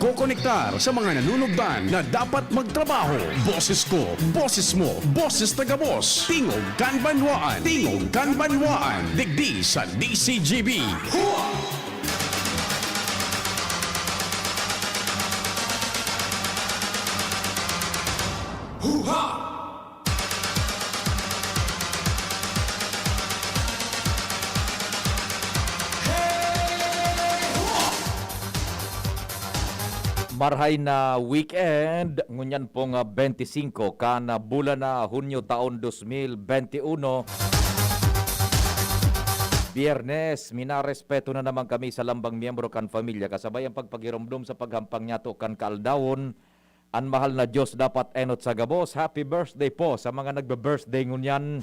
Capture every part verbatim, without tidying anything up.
Kokonektar sa mga nanunugdan na dapat magtrabaho. Boses ko, boses mo, boses na gabos. Tingog kan Banwaan. Tingog kan Banwaan. Digdi sa D C G B. Hua! Huha! Marhay na weekend, ngunyan pong, ah, bente singko kan, ah, bulan na Hunyo taon dos mil bente uno. Biyernes, minarespeto na naman kami sa lambang miyembro kan pamilya, kasabay ang pagpagiromdom sa paghampang niyato kan kaaldawon. An mahal na Diyos dapat enot sa gabos. Happy birthday po sa mga nagbe-birthday ngunyan.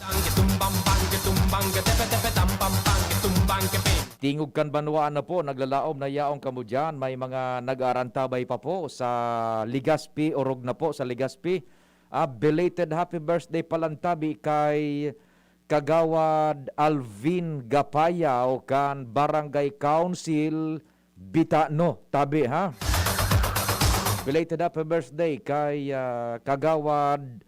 Tingog kan banwaan na po, naglalaom na yaon kamo diyan. May mga nag-aarantabay pa po sa Legazpi, orog na po sa Legazpi. Ah, belated happy birthday palan tabi kay Kagawad Alvin Gapayaw kan Barangay Council Bitano, tabi, ha? Belated happy birthday kay, ah, Kagawad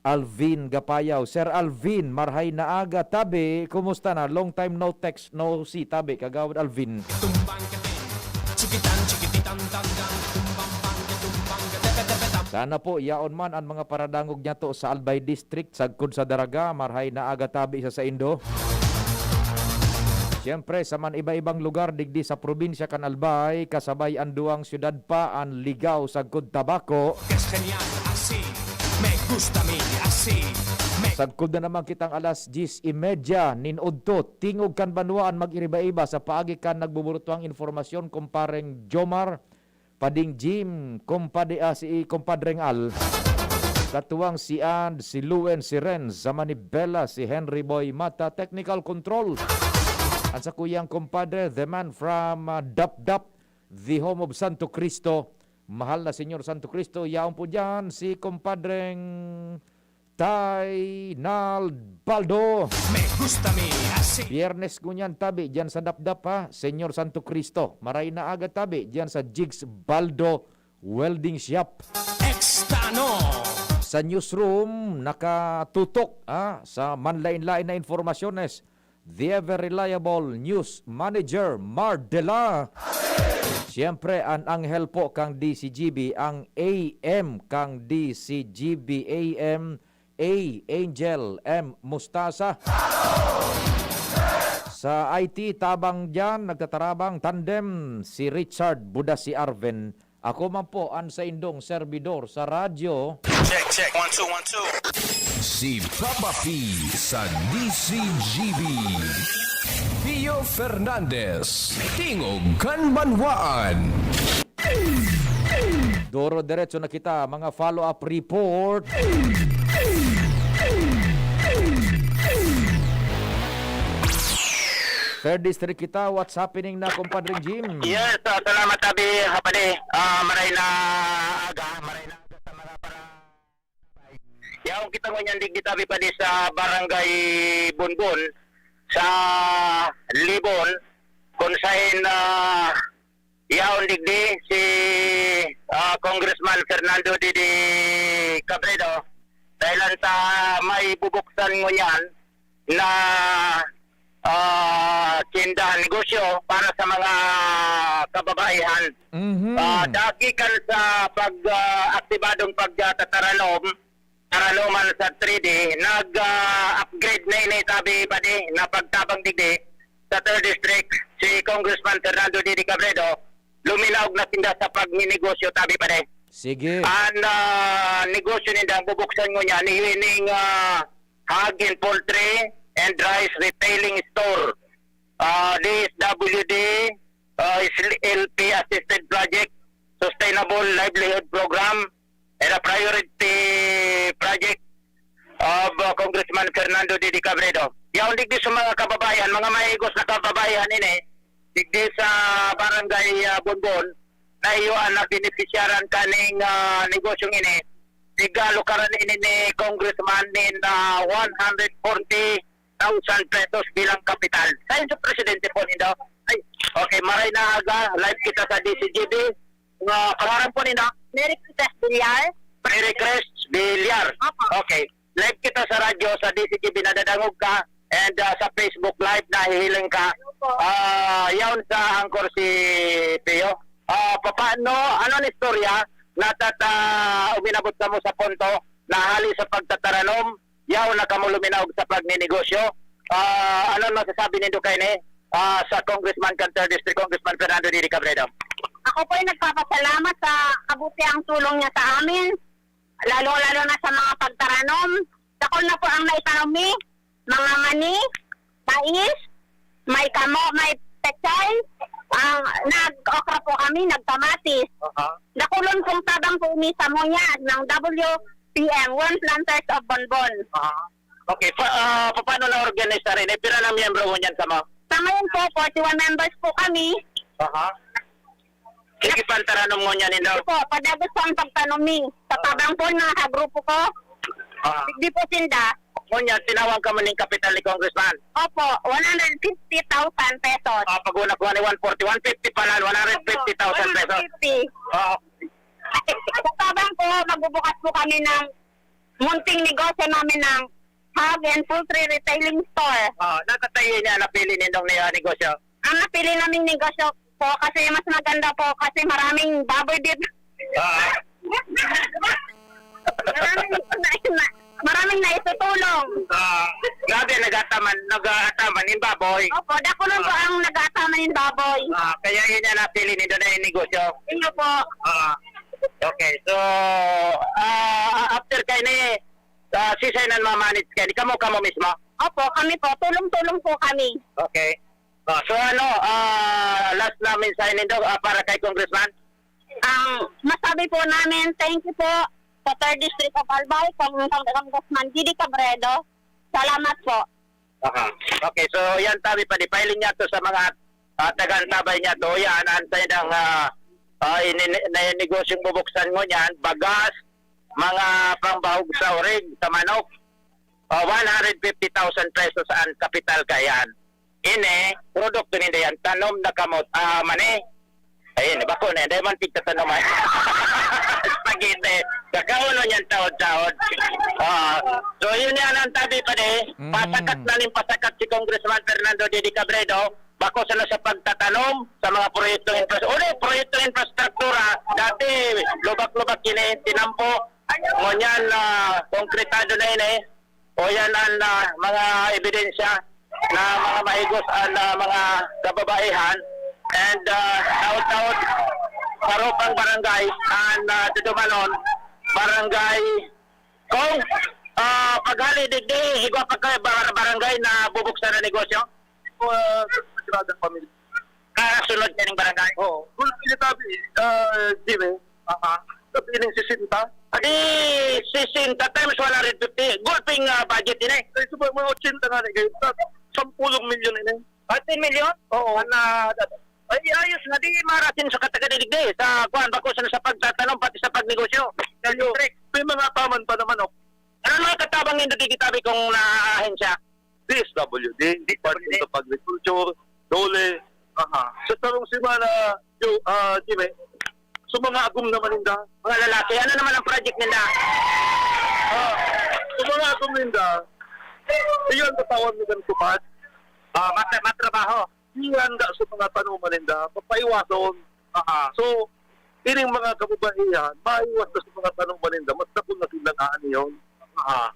Alvin Gapayaw. Sir Alvin, marhay na aga, tabi. Kumusta na? Long time no text, no see, tabi, Kagawad Alvin. Tumbang ka din. Chikitan, chikititan, tandang, tumbang, bang, tumbang, tepe, tepe, tam. Sana po, yaon man an mga paradangog niyato sa Albay District, sagkod sa Daraga, marhay na aga tabi sa saindo. Siyempre, sa man iba-ibang lugar digdi sa probinsya kan Albay, kasabay an duwang syudad pa, an Ligao sagkod Tabaco. Gusto niyan así, me gusta mi así, me Sagkod na naman kitang alas diyes y media nin udto, Tingog kan Banwaan mag-iriba-iba sa paagi kan nagbuburutuang informasyon, Kumpareng Jomar, Pading Jim, kumpade, ah, si Kumpadreng Al. Katuwang si And, si Luen, si Renz, sa Manibela, si Henry Boy Mata, technical control. Ang sakuyang kumpadre, the man from, ah, Dapdap, the home of Santo Cristo. Mahal na Senyor Santo Cristo, yaon po diyan si Kumpadreng Taynald Baldo. Me gusta mi así. Biyernes ngunyan tabi diyan sa Dapdap, ha, Senyor Santo Cristo. Maray na aga tabi diyan sa Jigs Baldo Welding Shop. Extano. Sa newsroom, nakatutok, ha, sa manlain-lain na informasyones. The ever reliable news manager, Mar Dela. Siyempre, an anghel po kang D C G B, ang A M kang D C G B, A M, A, Angel M Mustasa. Sa I T, tabang diyan, nagtatarabang, tandem, si Richard Buda, si Arven. Ako man po an saindong serbidor sa radyo. Check, check. One, two, one, two. Si Papa P sa D C G B. Theo Fernandez, Tingog kan Banwaan. Doro diretso na kita, mga follow-up report. Third District kita, what's happening na, Kumpadre Jim? Yes, ah, salamat, Abi, Hapade. Ah, maray na aga, maray na aga sa mga para-, yaon kita ngunyan digdi tabi pa di sa Barangay Bonbon, sa Libon, kung saan, ah, yaon digdi si, ah, Congressman Fernando Didi Cabredo. Dahil lang sa may bubuksan ngunyan na, ah, tindahan, negosyo para sa mga kababaihan. Mhm. Ah, dagi kan sa pag, ah, aktibadong pag, ah, tataranom, taranoman sa three D, nag, ah, upgrade na ini, tabi pa di, na pagtabang digdi sa third District, si Congressman Fernando Didi Cabredo, luminaog na tinda sa pagninegosyo, tabi pa di. Sige. Ang, ah, negosyo ninda, ang bubuksan ngunyan, ihining, ah, Hog and Poultry and Rice Retailing Store, ah, D S W D, ah, is L P Assisted Project, Sustainable Livelihood Program, and a Priority Project of, ah, Congressman Fernando Didi Cabredo. Yaon digdi sa mga kababayan, mga mahigos na kababayan ini, digdi sa Barangay, ah, Bonbon, na iyo ang nabenepisyaran kaning, ah, negosyong ini. Igalukaran ini ni Congressman nin, ah, one hundred forty thousand pesos bilang kapital. Sayon sa presidente po nindo. Ay, okay, maray na aga, live kita sa D C G B. Nga pangaran po ninda? Mary Cruz Villar. Mary Cruz Villar. Opo. Okay. Live kita sa radyo, sa D C T V, nadadangog ka. And, ah, sa Facebook Live, nahihiling ka. Opo. Ah, yaon sa anchor si Pio. Ah, papaano, ano ang istorya? Natata-, uminabot kamo sa punto na hali sa pagtataranom, yaon na kamo luminaog sa pagninegosyo. Ah, ano ang masasabi nindo kaini, ah, sa Congressman kan third District, Congressman Fernando Didi Cabredo? Ako po ay nagpapasalamat sa kabutihang tulong niya sa amin, lalong-lalo na sa mga pagtaranom. Dakul na po ang naitanom mi, mga mani, mais, may kamo, may pechay. Ang nag-okra po kami, nagkamatis. Aha. Dakulon pong tabang po ini sa Munya ng W P M, One Planters of Bonbon. Aha. Okay, pa, ah, paano na-organize na rin? Eh, pira na miyembro mo niyan sa mga? Sa ngayon po, forty-one members po kami. Aha. Sige, pantaranom mo niyan, Indo. Sige po, padagos po ang pagtanom mi. Sa tabang po, mga kagrupo ko. Ah. Digdi po sinda. Ngunyan, tinawag ka mo ning kapital ni Congressman? Opo, one hundred fifty thousand pesos. Ah, pag una ko ni one forty, one fifty pala, one hundred fifty thousand pesos. One hundred fifty. Ah. Sa tabang po, magbubukas po kami ng munting negosyo namin ng hog and poultry retailing store. Ah, nakatayo niya, napili nindong ni-, ah, negosyo? Ang napili naming negosyo po kasi mas maganda po kasi maraming baboy dito. Ah. Maraming na, na, maraming naitutulong. Ah, grabe, nag-ataman, nag-ataman yung baboy. Opo, dakulon po ang nag-ataman yung baboy. Ah, kaya yun yung napili nindo na yung negosyo. Inyo po. Ah, okay, so, ah, after kayo ni, ah, si Sainan mamanage kayo, kamo, kamo mismo? Opo, kami po. Tulong-tulong po kami. Okay. Ah, so ano, ah, last na mensahe nindo, ah, para kay Congressman? Ang masabi po namin, thank you po sa third District of Albay, Cong-, Cong-, Congressman Didi Cabredo. Salamat po. Aha. Okay, so yan, tabi pa, di, filing niya to sa mga, ah, taga-antabay niya to. Yan, ang sa ilang, ah, ah, ini-, na negosyong bubuksan mo niyan, bagas, mga pangbahog sa orig, sa manok, ah, one hundred fifty thousand pesos ang kapital kayan. Ini, produkto ninda yan, tanom na kamot, ah, mani. Ayun, bako na yan. Dahil man tigtatanom ay spaghetti. Kakauno niyan taod-taod. Ah, so, yun yan ang tabi pa di. Mm. Pasakat na ning pasakat si Congressman Fernando Didi Cabredo. Bako sana sa pagtatanom sa mga proyektong infras-, uli, proyektong infrastruktura. Dati, lubak-lubak yun eh, tinampo. Ngunyan, ah, konkretado na yun eh. O yan ang, ah, mga ebidensya na mga mahigos ang, ah, mga kababaihan. And, ah, taod-taod, parokang barangay, ang, ah, dudumanon, barangay, kung, ah, paghali digdi, igwa pa ka bar-, barangay na bubuksan na negosyo? Ah, sa Sagrada Pamilya. Kasunod kaning barangay? Oo. Gulpi ni tabi, ah, Jimmy. Aha. Tabi ning sesenta. Adi, sesenta times one hundred fifty. Gulping, ah, budget ini. Ay, subay, mga ochenta nga ni kayo. Sa sampulong milyon ini. Ah, ten milyon? Oo. Ana, ay, ayos na, di marasin sa katagadigdi. Sa, kuwan, bako sa, sa pagtatanom, pati sa pagnegosyo. Sa district. May mga taman pa naman, oh. Ano mga katabang nindo digitabi kung naahensya? D S W D, Department of Agriculture, DOLE. Aha. Sa sarong semana, Joe, ah, Jimmy, sa mga agom naman ninda. Mga lalaki, ano naman ang project ninda? Ah, sa mga agom ninda, iyon, tatawan mo ng tupad. Ah, matra-, matrabaho. Di handa sa mga tanuman ninda, papaiwason. Aha. So, ining mga kababaihan, maiwas na sa mga tanuman ninda, mas dakul na silang aaniyon. Aha.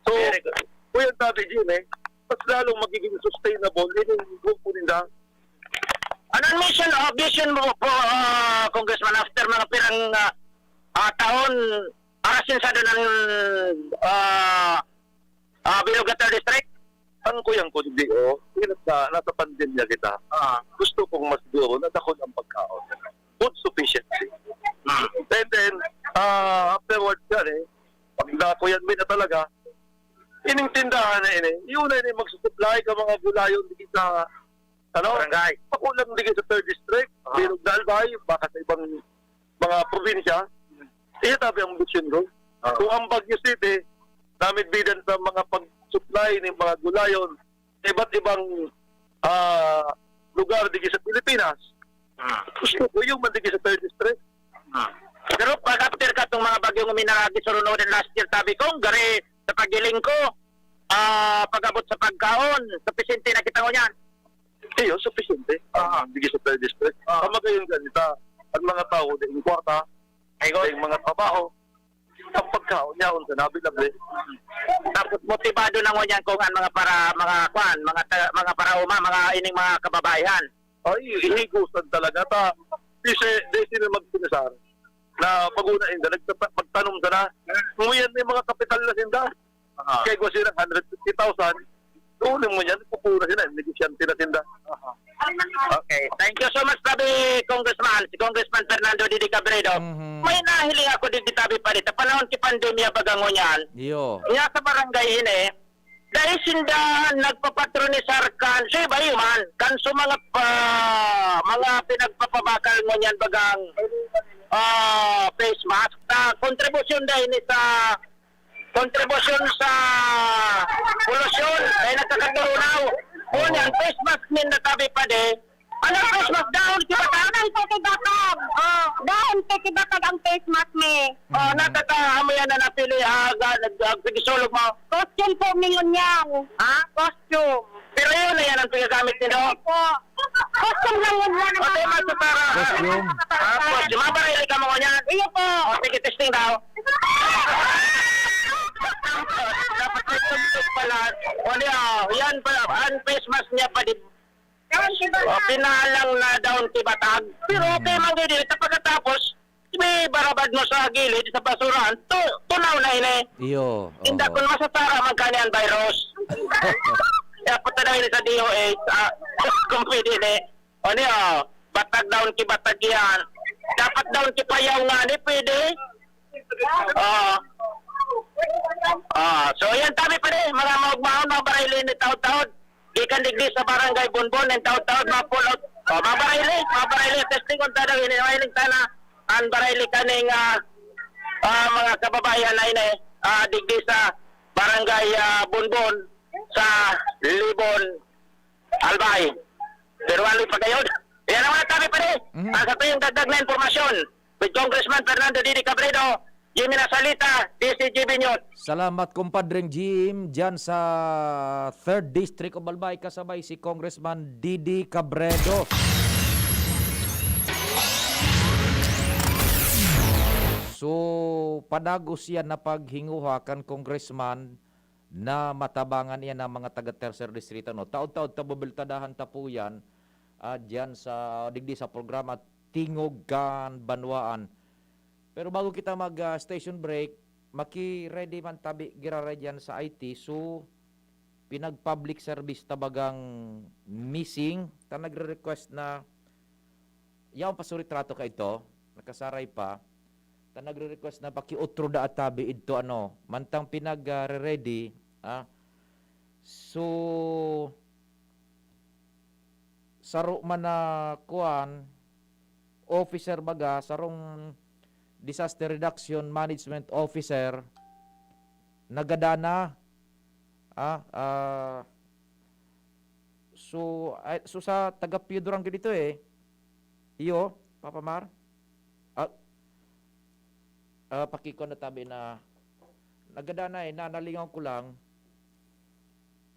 So, very good. Kuya Daddy Jim, eh, mas lalong magiging sustainable ining grupo ninda. Ano ang mission o vision mo po, ah, Congressman, after mga pirang, ah, ah, taon, para sinsado ng, ah, ah, Bilog Atal District? Ang kuyang ko, hindi, oh. Hirap na, nasa pandemya kita. Ah. Gusto kong mas duro na dakul ang pagkaon. Food sufficiency. Hmm. And then, ah, afterwards yan, eh, pag nakuyan mo na talaga, ining tindahan na ini, yun na ini magsusupply ka mga gulayon dito sa, ano? Barangay. Pakulang dito sa third district, ah, Bilog na Albay, baka sa ibang mga probinsya. Iya tabi ang vision ko. Ah. Kung ang Baguio City, namidbidan sa mga pag-supply ng mga gulayon sa iba't ibang, ah, lugar dito sa Pilipinas, ah, gusto ko yung man dito sa third district. Hmm. Pero pag after ka itong mga bagyong uminaragi sa Ronod and last year, sabi ko, gari sa paghiling ko, ah, pag-abot sa pagkaon, supisente na kita ngunyan. Iyo, supisente. Ah. Ang bigay sa third district. Ah. Kamagayon ka dito, ang mga tao, di yung kwarta, Ay, go. di yung mga trabaho, ang pagkaon niya, unsa na, available. Tapos motibado na ngunyan kung ang mga para, mga kwan, mga ta-, mga paraoma, mga ining mga kababaihan. Ay, higusan talaga ta. Kasi, di sila magsinisar na pag-una inda, nagtata-, magtanom sana. Kung yan may mga kapital na sinda, Aha. kaya ko sila hundred fifty thousand, kunin mo yan, pupura sila, negosyante na sinda. Aha. Okay. Thank you so much, sabi Congressman, si Congressman Fernando Didi Cabredo. Mhm. May nahiling ako digdi, sabi pa rin, sa panahon ki pandemya baga ngunyan, Iyo. niya sa barangay ini, dahil sinda nagpapatronisar kan, sa iba yun man, kan sa mga pa, mga pinagpapabakal ngunyan bagang, ah, face mask, na kontribusyon dahil ni sa kontribusyon sa polusyon, ay nagkakaturunaw. Ngunyan, Oo. face mask ninda, sabi pa di, ano face mask? Dahon ki batag? Dahon ki batag. Oh, dahon ki batag ang face mask mi. Oh, Mm. natatahan mo yan na napili, ah, ga-, nag-, nag-, nagsisulog mo. Costume po mi ngunyan. Ha? Costume. Pero yun na yan ang pinagamit nila. Opo. Costume lang yun, yan ang Patay mga magsasara. Costume. Ah, costume. Mabarili ka mo ngunyan. Iyo po. O, sige, testing daw. Dapat may tugtog pala. O, di, oh, yan pala. Ang face mask niya pa, di Oh, pinalang na daon ti batag. Pero okay man gid, eh, sa pagkatapos, may barabad mo sa gilid, sa basurahan, tu-, tunaw na ini. Iyo, Inda oo. Kun masasara man kani ang virus. Kaya punta daw ini sa D O H, ah, kung pwede ni. O niya, batag daon ki batag yan. Dapat daon ki payaw nga ni, pwede. Ah. Ah, so yan, tabi pa rin, mga maugmahon, mga barayli ni taod-taod. Gikan digdi sa Barangay Bonbon, and taod-taod, mga pull out. Oh, mga barayli, mga barayli, testing kung tadaw, ini, mahiling sana, ang barayli kaning, ah, ah, mga kababayan na ini, ah, digdi sa Barangay, ah, Bonbon, sa Libon, Albay. Pero wali pa kayo. Yan ang mga tabi pa rin. Mhm. Ang sa tuyong dagdag na impormasyon, with Congressman Fernando Didi Cabredo, Jimmy Nasalita, D C G B News. Salamat, Compadreng Jim, dyan sa third District of Albay, kasabay si Congressman Didi Cabredo. So, padagos yan na paghinguha kan Congressman na matabangan iyan ang mga taga Tercer Distrito, no? Taod-taod ta, bubultadahan ta po yan, ah, diyan sa, digdi sa programa Tingog kan Banwaan. Pero bago kita mag, ah, station break, maki-ready man tabi giraray diyan sa I T. So, pinag-public service ta bagang missing, ta nagre-request na yaon pa su retrato ka ito, nakasaray pa. Ta nagre-request na pakiotro da at tabi idto, ano, mantang pinag, ah, re-ready, ah. So, saro man na kuan, officer baga, sarong disaster reduction management officer, nagadan na, ah, ah, so, ay, so sa taga Pio Durango dito eh. Iyo, Papa Mar? Ah, ah, pakikon na tabi na nagadan na eh, na, nalingaw ko lang.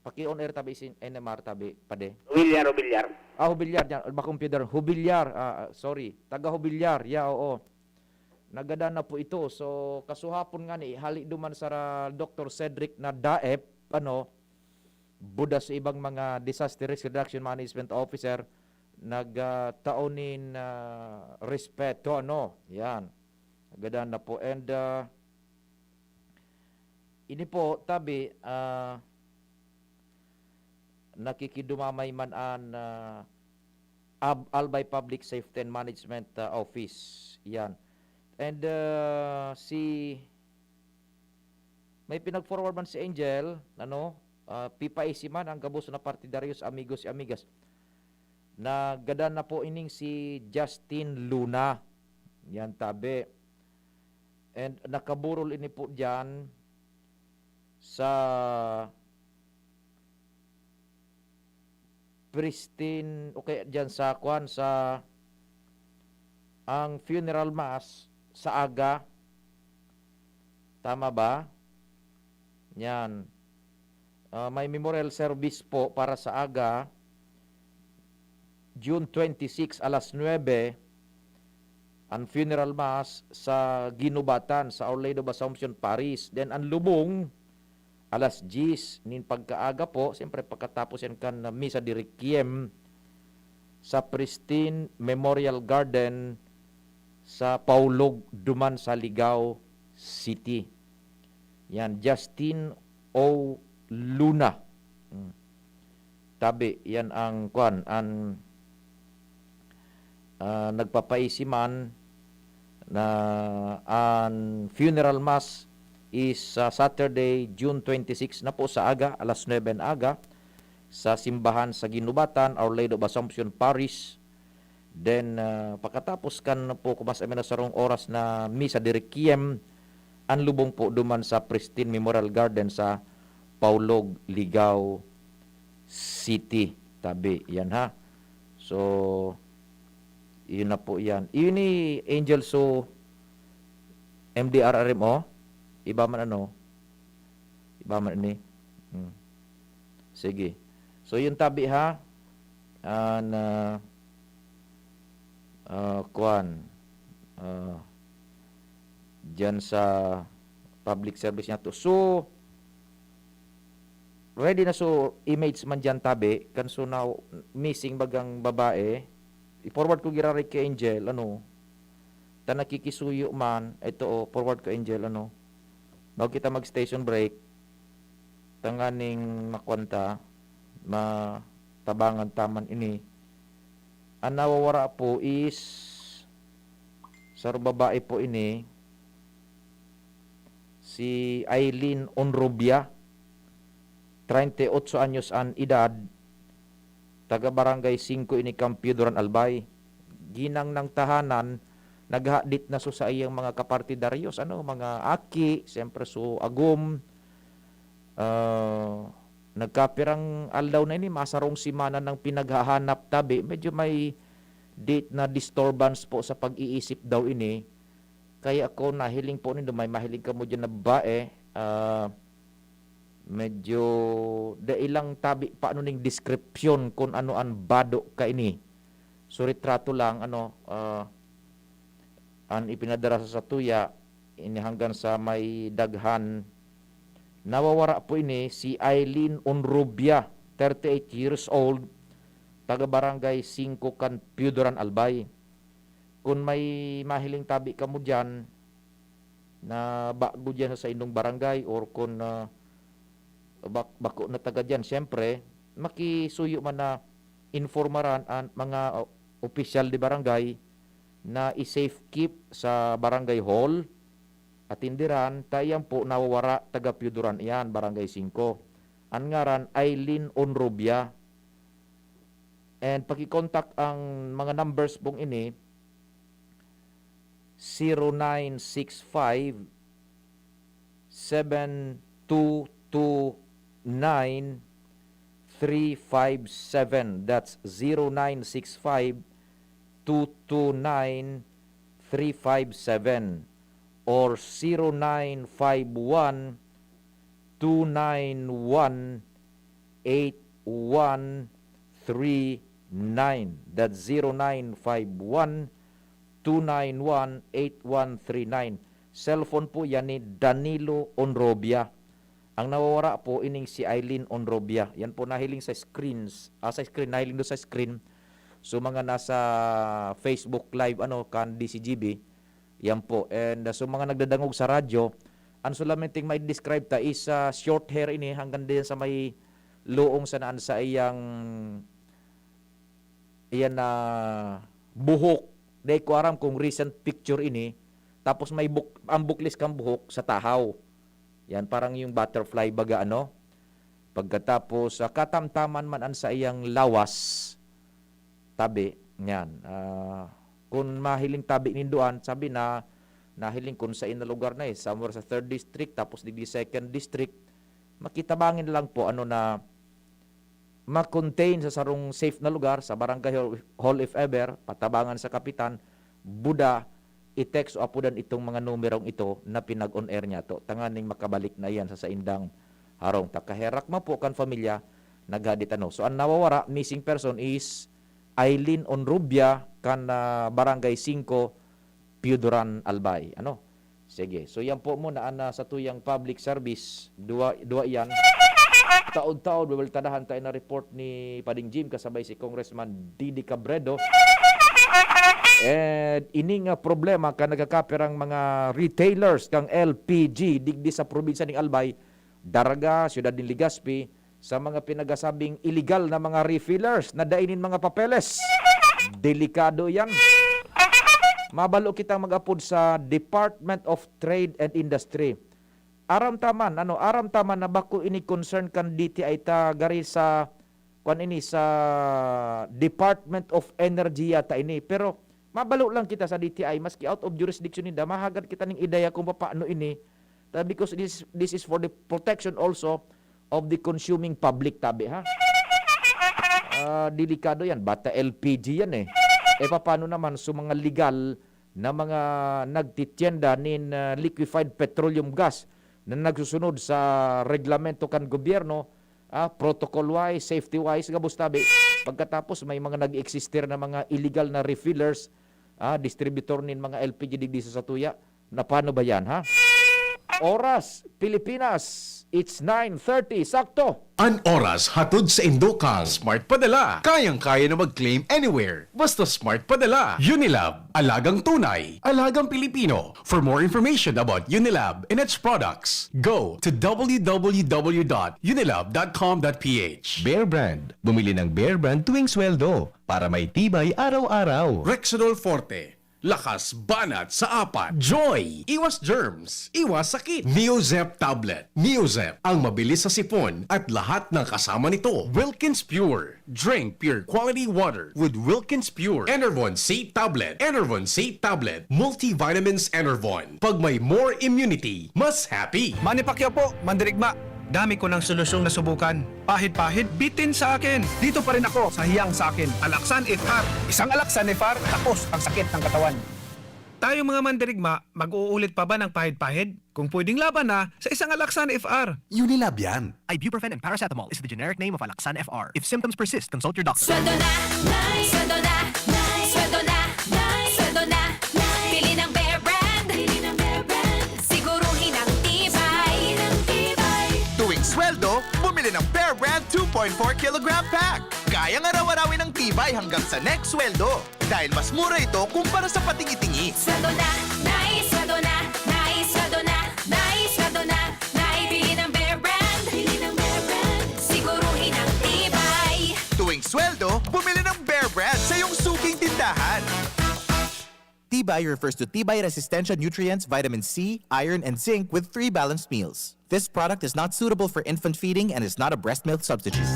Paki-on air tabi si N M R tabi, pade. Hubilyar, Hubilyar. Ah, Hubilyar, yan. Bakong Pio Durango. Hubilyar, ah, ah, sorry. Taga Hubilyar, ya, oo. Nagadan na po ito. So, kasuhapon nga ni, hali duman sa ra-, Doktor Cedric na daep, ano, buda sa ibang mga disaster risk reduction management officer, nagtao nin, ah, respeto, ano, yan. Nagadan na po. And, ah, ini po, tabi, ah, nakikidumamay man an, ah, Ab-, Albay Public Safety and Management, ah, Office. Yan. And, ah, si, may pinag-forward man si Angel, ano, ah, pipaisi man ang gabos na partidaryos, amigos y amigas. Nagadan na po ining si Justin Luna. Yan, tabi. And nakaburol ini po diyan sa Pristine, o kaya diyan sa, kwan, sa Ang funeral mass sa aga. Tama ba? Yan. Ah, may memorial service po para sa aga, June twenty-six, alas nuebe, ang funeral mass sa Ginubatan, sa Our Lady of Assumption Parish. Then, ang lubong, alas diyes nin pagkaaga po, siyempre pagkatapos yan kan Misa de Requiem sa Pristine Memorial Garden sa Paulog, duman sa Ligao City. Yan, Justin O. Luna. Hmm. Tabi, yan ang kwan, ang, ah, nagpapaisi man na ang funeral mass is sa Saturday, June twenty-six na po sa aga, alas nuebe na aga, sa simbahan sa Ginubatan, Our Lady of Assumption Parish. Then, ah, pakatapos kan po, kumas-, amin na sarong oras na misa de requiem, ang lubong po duman sa Pristine Memorial Garden sa Paulog, Ligao City. Tabi, yan ha. So, yun na po yan. Yun ni Angel, so, M D R R M O, iba man ano, iba man ini. Hmm. Sige. So, yun tabi ha. An, ah, ah, kuwan, ah, diyan sa public service niya to. So, ready na so image man diyan tabi, kan so na missing bagang babae. I-forward ko giraray kay Angel, ano, ta nakikisuyo man, ito, oh, forward ko, Angel, ano, bago kita mag-station break, tanganing makwanta, matabangan taman ini. Ang nawawara po is sarong babae po ini, si Aileen Onrubia, treinta y ocho anyos an edad, taga Barangay singko ini kan Pioduran, Albay. Ginang nang tahanan, naghadit na so saiyang mga kapartidaryos, ano, mga aki, siyempre so agom. Ah, nagkapirang aldaw na ini, masarong semana nang pinaghahanap tabi. Medyo may date na disturbance po sa pag-iisip daw ini. Kaya ako nahiling po nindo, may mahiling kamo diyan na babae, ah, medyo dai lang tabi paano ning description kung ano an bado kaini. So, retrato lang, ano, ah, an ipinadara sa satuya, ini hanggang sa may daghan. Nawawara po ini si Aileen Onrubia, thirty-eight years old, taga Barangay singko kan Pioduran, Albay. Kun may mahiling tabi kamo diyan na bago diyan sa saindong barangay or kun, ah, bak-, bako na taga diyan, siyempre, makisuyo man na informaran an mga o-, opisyal de barangay na i-safe keep sa barangay hall, atindiran, ta iyan po nawawara, taga Pioduran iyan, Barangay singko. An ngaran, Aileen Onrubia. And paki-contact ang mga numbers pong ini, zero nine six five, seven two two nine, three five seven. That's zero nine six five, two two nine, three five seven or zero nine five one, two nine one, eight one three nine. That's zero nine five one, two nine one, eight one three nine. Cellphone po yan ni Danilo Onrobia. Ang nawawara po ining si Aileen Onrobia. Yan po nahiling sa screens, ah, sa screen, nahiling do sa screen. So, mga nasa Facebook Live, ano, kan D C G B, yan po. And, uh, so, mga nagdadangog sa radyo, ang solamente may describe ta is, uh, short hair ini, hanggang din sa may luong sa naan sa iyang, iyan na buhok. Di ko aram kung recent picture ini. Tapos may buk-, ang buklis kang buhok sa tahaw. Yan, parang yung butterfly baga, ano? Pagkatapos, ah, katamtaman man an saiyang lawas, tabi, yan. Ah, kun mahiling tabi ninduan, sabi na, nahiling kun sa ina lugar na eh, somewhere sa third district, tapos digdi second district, makitabangin lang po, ano na, ma-contain sa sarong safe na lugar, sa barangay hall, hall if ever, patabangan sa kapitan, Buda, i-text o apodan itong mga numerong ito na pinag-on air niyato, tanganing makabalik na iyan sa saindang harong. Ta kaherak man po kan pamilya, naghadit ano. So, ang nawawara, missing person, is Aileen Onrubia kan, ah, Barangay Singko, Pioduran, Albay. Ano? Sige. So, yan po muna ang, ah, satuyang public service. Duwa, duwa yan. Taod-taod, weweltadahan tayo na report ni Pading Jim kasabay si Congressman Didi Cabredo. And ini nga problema kan nagkakapirang mga retailers kang L P G digdi sa probinsya ning Albay, Daraga, Siyudad nin Legazpi, sa mga pinagasabing illegal na mga refillers na dai nin mga papeles. Delikado yan. Mabalo kitang mag-apod sa Department of Trade and Industry. Aram ta man, ano, aram ta man na bako ini concern kan D T I ta gari sa, kwan ini, sa Department of Energy yata ini. Pero mabalo lang kita sa D T I, maski out of jurisdiction ninda, mahagad kita ning ideya kung paano ini. Ta-, because this, this is for the protection also of the consuming public, tabi, ha? Ah, delikado yan. Bata L P G yan, eh. E, paano naman sa mga legal na mga nagtitienda nin, ah, liquefied petroleum gas na nagsusunod sa reglamento kan gobyerno, ah, protocol-wise, safety-wise, gabos tabi? Pagkatapos, may mga nag-existir na mga illegal na refillers, ah, distributor nin mga L P G digdi sa satuya. Na paano ba yan, ha? Oras, Pilipinas, it's nine thirty, sakto. An oras hatod sa indo kang Smart Padala. Kayang-kaya na mag-claim anywhere. Basta Smart Padala. Unilab, alagang tunay, alagang Pilipino. For more information about Unilab and its products, go to w w w dot unilab dot com dot p h. Bear Brand. Bumili ng Bear Brand tuwing sweldo para may tibay araw-araw. Rexidol Forte. Lakas banat sa apat. Joy! Iwas germs, iwas sakit. Neozep Tablet. Neozep, ang mabilis sa sipon at lahat ng kasama nito. Wilkins Pure. Drink pure quality water with Wilkins Pure. Enervon C Tablet. Enervon C Tablet. Multivitamins Enervon. Pag may more immunity, mas happy. Manny Pacquiao po, mandirigma. Dami ko ng solusyong nasubukan. Pahid-pahid, bitin sa akin. Dito pa rin ako sa hiyang sa akin. Alaxan F R. Isang Alaxan F R, tapos ang sakit ng katawan. Tayong mga mandirigma, mag-uulit pa ba ng pahid-pahid? Kung pwedeng laban na, sa isang Alaxan F R. Unilab yan. Ibuprofen and paracetamol is the generic name of Alaxan F R. If symptoms persist, consult your doctor. Sweldo na, Nay! Sweldo na, Nay! Sweldo na, Nay! Sweldo na, Nay! Bili ng Bear Brand! Bili ng Bear Brand! Siguruhin ang tibay! Bili ng tibay! Tuwing sweldo, bumili ng Bear Brand two point four kilogram pack. Kayang araw-arawin ang tibay hanggang sa next sweldo. Dahil mas mura ito kumpara sa patingi-tingi. Sweldo na, Nay! Sweldo na, Nay! Sweldo na, Nay! Sweldo na, Nay! Bili ng Bear Brand! Bili ng Bear Brand! Siguruhin ang tibay! Tuwing sweldo, bumili ng Bear Brand sa iyong suking tindahan. Tibay refers to tibay resistensya nutrients, vitamin C, iron, and zinc with three balanced meals. This product is not suitable for infant feeding and is not a breast milk substitute.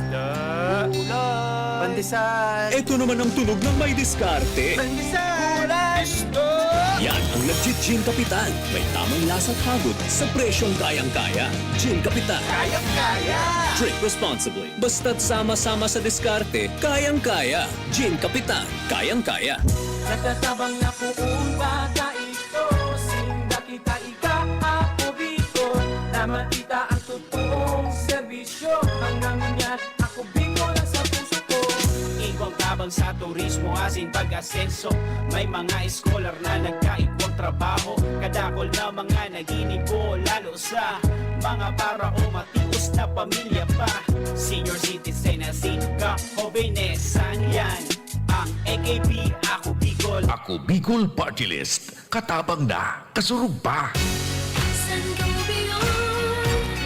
Pandesal. Ito naman ang tunog ng may diskarte. Pandesal. Yan ang nagji-Gin Kapitan. May tamang lasa at hagod sa presyong kayang-kaya. Gin Kapitan. Kayang-kaya. Drink responsibly. Basta't sama-sama sa diskarte, kayang-kaya. Gin Kapitan. Kayang-kaya. Nagtatabang na poon bata ito, sinda kita ika, ako Bicol, na makita ang totoong serbisyo. Hanggang ngunyan, ako Bicol ang sa puso ko. Igwang tabang sa turismo, asin pag-asenso. May mga eskolar na nagkaigwang trabaho. Kadakol na mga naginibo, lalo sa mga para o matios na pamilya pa. Senior citizen, asin ka, hobenesan yan. Ang A K P, Ako Bicol. Ako Bicol Party List. Katabang na, kasurog pa. Sangobion,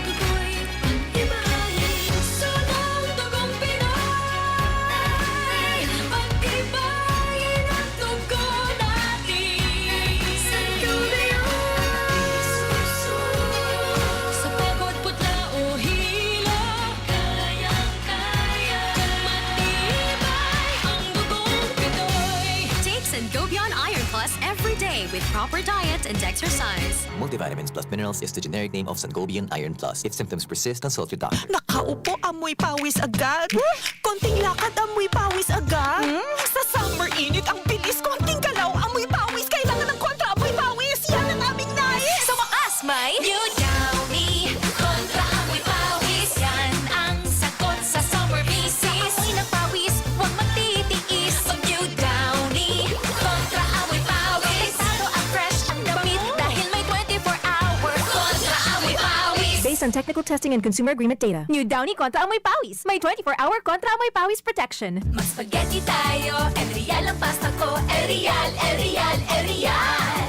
dugo'y pag-ibahin. Sa buong dugong Pinoy, pag-ibahin ang dugo natin. Sangobion, sa pagod, putla o hilo. Kayang-kaya. Matibay ang dugong Pinoy. Take Sangobion Iron Plus every day with proper diet and exercise. Multivitamins plus minerals is the generic name of Sangobion Iron Plus. If symptoms persist, consult your doctor. Nakaupo, amoy pawis agad. Konting lakad, amoy pawis agad. Hmm? Sa summer init, ang bilis, konting galaw, amoy pawis Pay? New Downy, kontra amoy pawis. Yan ang sagot sa summer misis. Amoy ng pawis, huwag magtitiis. Pag New Downy, kontra amoy pawis. Apektado ang fresh ang damit dahil may twenty-four hour kontra amoy pawis. Based on technical testing and consumer agreement data. New Downy kontra amoy pawis. May twenty-four hour kontra amoy pawis protection. Mag-spaghetti tayo, El Real ang pasta ko. El Real, El Real, El Real.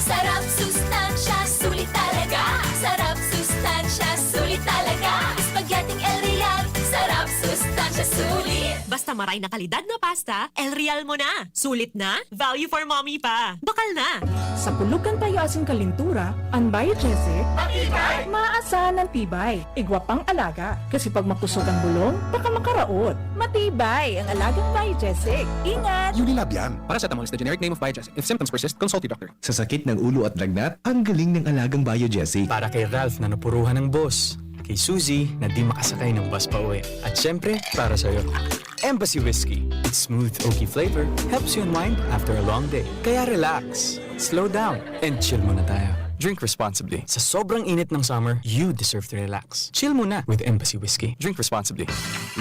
Sarap, sustansya, sulit talaga. Sarap, sustansya, sulit talaga. Spaghetti El Real, sarap, sustansya, sulit. Basta maray na kalidad na pasta, El Real mo na. Sulit na, value for mommy pa. Bakal na. Sa pulog kan payo asin kalintura, an Biogesic, matibay, maasahan an tibay. Igwa pang alaga, kasi pag makusog ang bulong, baka makaraot. Matibay ang alagang Biogesic. Ingat! Unilab yan. Paracetamol is the generic name of Biogesic. If symptoms persist, consult your doctor. Sa sakit ng ulo at lagnat, ang galing ng alagang Biogesic. Para kay Ralph na napuruhan ng boss. Kay Suzy na di makasakay ng bus pa uwi. At syempre, para sa'yo. Embassy Whiskey. Its smooth, oaky flavor helps you unwind after a long day. Kaya relax, slow down, and chill muna tayo. Drink responsibly. Sa sobrang init ng summer, you deserve to relax. Chill muna with Embassy Whiskey. Drink responsibly.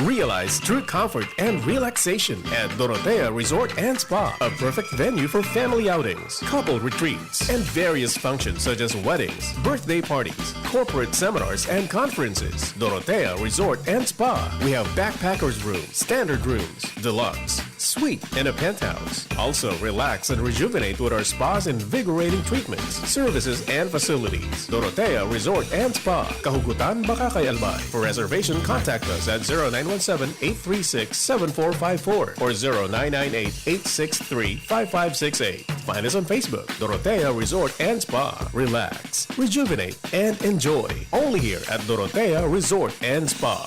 Realize true comfort and relaxation at Dorotea Resort and Spa, a perfect venue for family outings, couple retreats, and various functions such as weddings, birthday parties, corporate seminars, and conferences. Dorotea Resort and Spa. We have backpackers room, standard rooms, deluxe, suite, and a penthouse. Also, relax and rejuvenate with our spa's invigorating treatments, services, and facilities. Dorotea Resort and Spa, Kahugutan, Bacacay, Albay. For reservation, contact us at zero nine one seven, eight three six, seven four five four or zero nine nine eight, eight six three, five five six eight. Find us on Facebook, Dorotea Resort and Spa. Relax, rejuvenate, and enjoy. Only here at Dorotea Resort and Spa.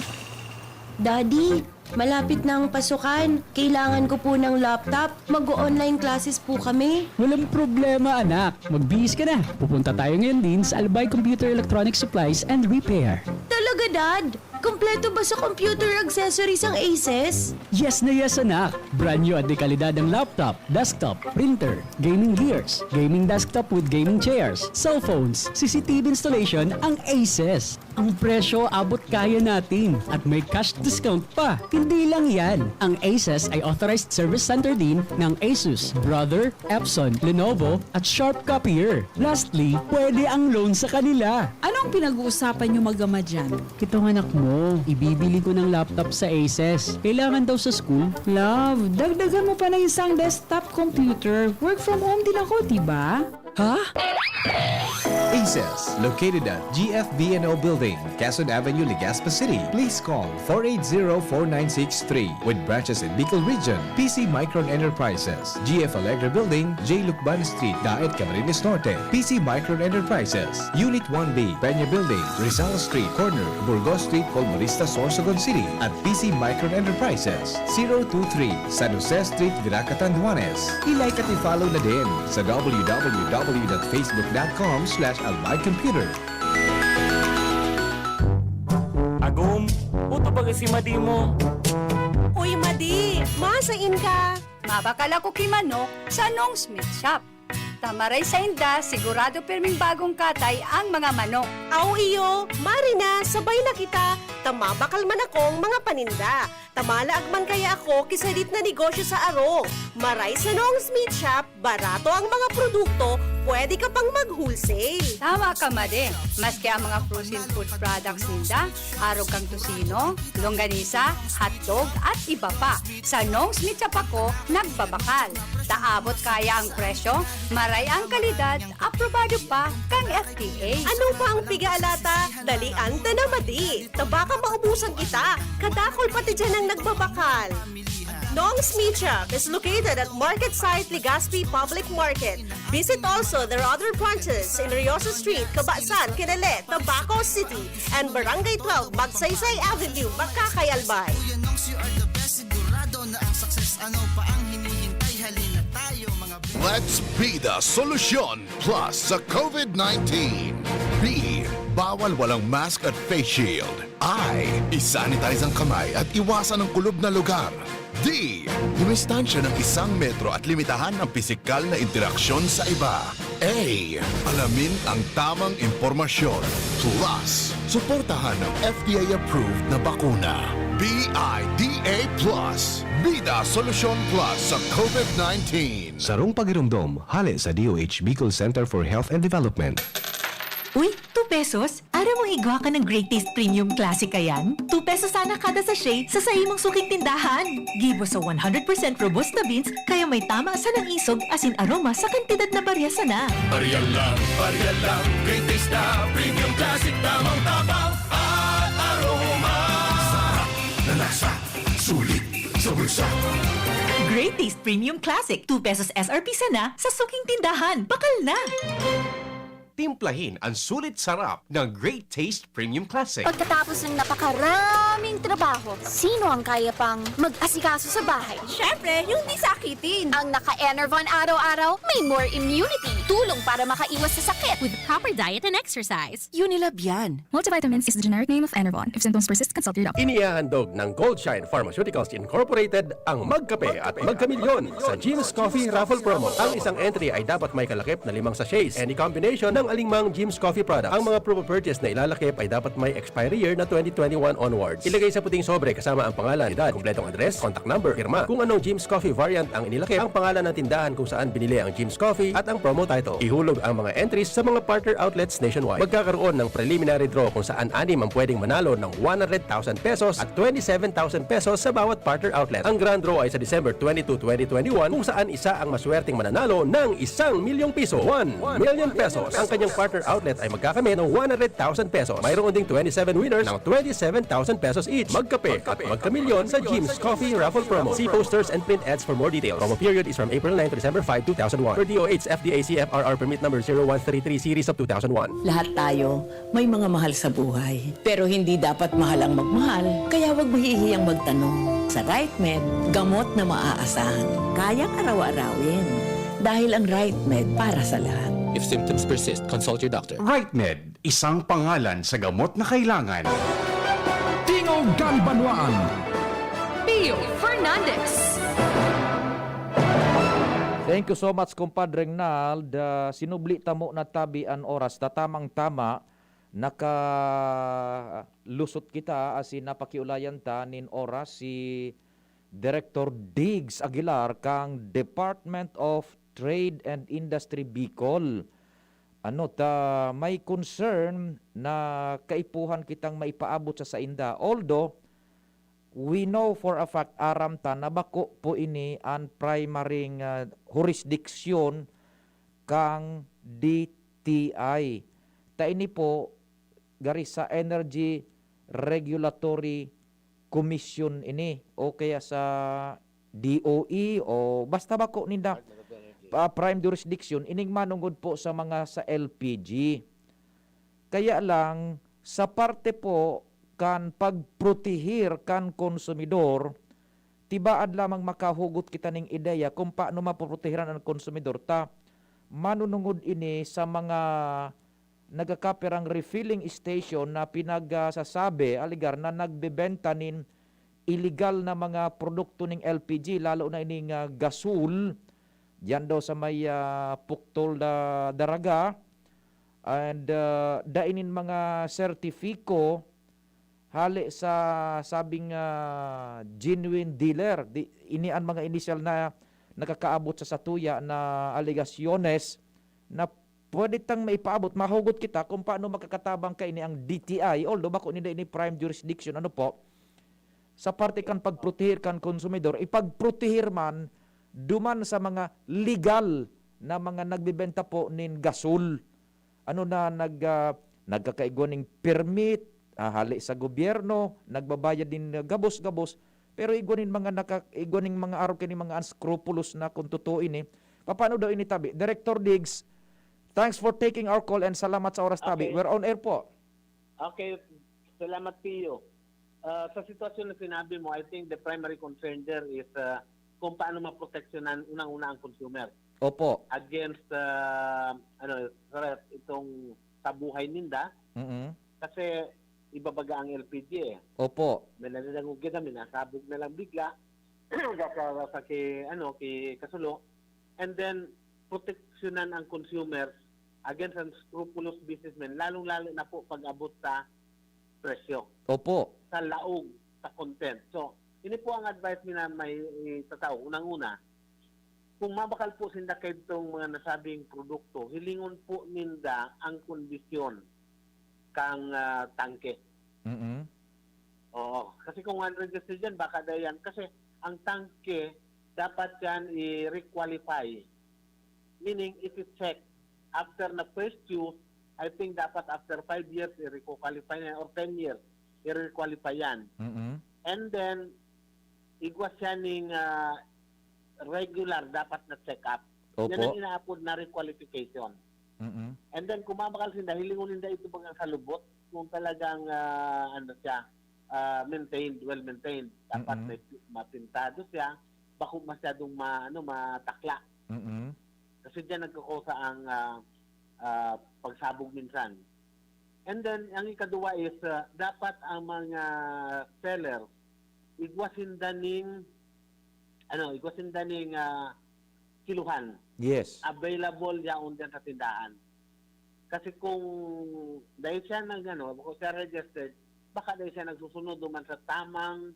Daddy, malapit na ang pasukan. Kailangan ko po ng laptop. Mag-o-online classes po kami. Walang problema, anak. Magbihis ka na. Pupunta tayo ngayon din sa Albay Computer Electronic Supplies and Repair. Talaga, Dad? Kompleto ba sa computer accessories ang Aces? Yes na yes, anak. Brand new at de kalidad ang laptop, desktop, printer, gaming gears, gaming desktop with gaming chairs, cellphones, C C T V installation ang Aces. Ang presyo abot kaya natin at may cash discount pa. Hindi lang yan, ang Aces ay authorized service center din ng Asus, Brother, Epson, Lenovo, at Sharp Copier. Lastly, pwede ang loan sa kanila. Anong pinag-uusapan niyo mag-ama dyan? Itong anak mo, ibibili ko ng laptop sa Aces. Kailangan daw sa school. Love, dagdagan mo pa ng isang desktop computer. Work from home din ako, di ba? Ha? Aces, located at G F V N O Building, Quezon Avenue, Legazpi City. Please call four eight zero, four nine six three. With branches in Bicol Region, P C Micron Enterprises, G F Allegra Building, J Lucban Street, Daet, Camarines Norte, P C Micron Enterprises, Unit one B, Peña Building, Rizal Street, corner, Burgos Street, Polmonista, Sorsogon City, at P C Micron Enterprises, zero two three, San Jose Street, Virac, Catanduanes. I-like at i-follow na din sa w w w dot facebook dot com slash albay computer. Agom, uto baga si Madi mo. Uy, Madi! Masain ka? Mabakal ako ki manok sa Nong's Meat Shop. Ta maray sainda, sigurado pirming bagong katay ang mga manok. Aw iyo, mari na, sabay na kita, ta mabakal man akong mga paninda. Ta malaag man kaya ako ki sadit na negosyo sa arog. Maray sa Nong's Meat Shop, barato ang mga produkto, pwede ka pang mag-wholesale. Tama ka, Madi. Maski ang mga frozen food products ninda, arog kan tocino, longganisa, hotdog, at iba pa. Sa Nong's Meat Shop ako nagbabakal. Ta abot kaya ang presyo, maray ang kalidad, aprobado pa kan F D A. Ano pa ang piga-alata? Dalian ta na, Madi. Ta baka maubusan kita. Kadakul pati diyan ang nagbabakal. Nong's Meat Shop is located at Market Site, Legazpi Public Market. Visit also their other branches in Riosa Street, Cabasan, Quinale, Tabaco City, and Barangay twelve, Magsaysay Avenue, Bacacay, Albay. Kuya Nongs, you are the best. Sigurado na ang success. Ano pa ang hinihintay? Halina tayo, mga Let's be the solution plus sa COVID nineteen. B, bawal walang mask at face shield. I, isanitize ang kamay at iwasan ang kulob na lugar. D. Dumistansya ng isang metro at limitahan ang pisikal na interaksyon sa iba. A. Alamin ang tamang impormasyon. Plus, suportahan ang F D A-approved na bakuna. B I D A Plus, Bida Solusyon Plus sa COVID nineteen. Sarong pagiromdom, hale sa D O H Bicol Center for Health and Development. Uy, two pesos? Aram mo igwa ka ng Great Taste Premium Classic kayan? Two pesos sana kada sachet sa saimong suking tindahan. Gibo sa one hundred percent Robusta beans, kaya may tama sanang isog asin aroma sa kantidad na barya sana. Barya lang, barya lang, Great Taste na Premium Classic, tamang tabang at aroma. Sarap na lasa, sulit sa bulsa. Great Taste Premium Classic, two pesos S R P sana sa suking tindahan. Bakal na! Timplahin ang sulit sarap ng Great Taste Premium Classic. Pagkatapos ng napakaraming trabaho, sino ang kaya pang mag-asikaso sa bahay? Siyempre, yung di sakitin. Ang naka-Enervon araw-araw, may more immunity. Tulong para makaiwas sa sakit. With proper diet and exercise. Unilab yan. Multivitamins is the generic name of Enervon. If symptoms persist, consult your doctor. Inihahandog ng Goldshine Pharmaceuticals Incorporated ang Magkape at Magkamilyon sa Jim's Coffee Raffle Promo. Ang isang entry ay dapat may kalakip na limang sachets. Any combination ng alingmang Jim's Coffee product. Ang mga proof of purchase na ilalakip ay dapat may expiry year na twenty twenty-one onwards. Ilagay sa puting sobre kasama ang pangalan, edad, kumpletong address, contact number, pirma. Kung anong Jim's Coffee variant ang inilakip, ang pangalan ng tindahan kung saan binili ang Jim's Coffee at ang promo title. Ihulog ang mga entries sa mga partner outlets nationwide. Magkakaroon ng preliminary draw kung saan anim ang pwedeng manalo ng one hundred thousand pesos at twenty-seven thousand pesos sa bawat partner outlet. Ang grand draw ay sa December twenty-two, twenty twenty-one, kung saan isa ang maswerteng mananalo ng isang milyong piso. One million pesos. Ang kanyang partner outlet ay magkakamit ng one hundred thousand pesos. Mayroon ding twenty-seven winners ng twenty-seven thousand pesos each. Magkape at magkamilyon sa Jim's Coffee Raffle Promo. See posters and print ads for more details. Promo period is from April nine to December five, two thousand one. Per D O H F D A C F R R permit number zero one three three series of two thousand one. Lahat tayo may mga mahal sa buhay. Pero hindi dapat mahal ang magmahal, kaya huwag mahihiyang magtanong. Sa RightMed, gamot na maaasahan. Kayang araw-arawin. Dahil ang RightMed para sa lahat. If symptoms persist, consult your doctor. RightMed, isang pangalan sa gamot na kailangan. Tingog kan Banwaan. Pio Fernandez. Thank you so much, Compadre Ronald. Ah, sinubli ta mo na tabi an oras, ta tamang-tama, nakalusot kita asin napakiulayan ta nin oras si Director Diggs Aguilar kang Department of Trade and Industry Bicol. Ano ta, may concern na kaipuhan kitang maipaabot sa sainda. Although, we know for a fact, aram ta na bako po ini an primary nga, ah, jurisdiction kang D T I. Ta ini po, gari sa Energy Regulatory Commission ini o kaya sa D O E o basta bako ninda, ah, prime jurisdiction, ining manongod po sa mga sa L P G. Kaya lang, sa parte po kan pagprotehir kan konsumidor, tibaad lamang makahugot kita ning ideya kung paano mapoprotehiran ang konsumidor. Ta, manunungod ini sa mga nagkakapirang refilling station na pinagsasabi, alegar na nagbebenta nin iligal na mga produkto ning L P G, lalo na ining, ah, gasol, diyan daw sa may, ah, Puktol na Daraga. And, ah, dai nin mga sertifiko hale sa sabing, ah, genuine dealer. Di, ini an mga inisyal na nakakaabot sa satuya na alegasyones na pwede tang maipaabot, mahugot kita kung paano makakatabang kaini ang D T I, although bako ninda ini prime jurisdiction, ano po, sa parte kan pagprotehir kan konsumidor, ipagprotehir man duman sa mga legal na mga nagbebenta po nin gasol. Ano na nag, ah, nagkakaigwa ning permit, ah, hale sa gobyerno, nagbabayad nin, ah, gabos-gabos, pero igwa nin mga naka-, igwa ning mga arog kini mga unscrupulous na kung totoo ini. Papaano daw ini tabi? Director Diggs, thanks for taking our call and salamat sa oras tabi. Okay. We're on air po. Okay. Salamat, Pio. Ah, sa sitwasyon na sinabi mo, I think the primary concern there is, ah, kung paano maproteksyonan unang-una ang consumer Opo. against, ah, ano, threat itong sa buhay ninda. Mm-mm. Kasi ibabaga ang L P G eh. Opo. May nadadangog kita, may nasabog na lang bigla. sa, sa, sa ki, ano, ki Kasulo, and then proteksyonan ang consumers against unscrupulous businessmen, lalong-lalo na po pag-abot sa presyo, Opo. sa laog, sa content. So, ini po ang advice mi na may itatao. Unang-una, kung mabakal po sinda kaidtong mga nasabing produkto, hilingon po ninda ang kondisyon kang, ah, tangke. Mm. Oo. Kasi kung unregistered yan, baka daw yan. Kasi ang tangke, dapat yan i-requalify. Meaning, iti-check. After na first use, I think dapat after five years, i-requalify na yan, or ten years, i-requalify yan. Mm. And then, igwa siya ning, ah, regular dapat na check-up. Yan ang Opo. inaapod na requalification. Mm. And then, kung mabakal sinda, hilingon ninda ito baga sa lubot, kung talagang, ah, ano siya, ah, maintained, well maintained. Dapat Mm. may pi-, mapintado siya, bako masyadong ma-, ano, matakla. Mm. Kasi diyan nagkukusa ang, ah, ah, pagsabog minsan. And then, ang ikaduwa is, ah, dapat ang mga seller, igwa sinda ning, ano, igwa sinda ning, ah, kiluhan. Yes. Available yaon diyan sa tindahan. Kasi kung dahil siya nag, ano, kung siya registered, baka dahil siya nagsusunod duman sa tamang,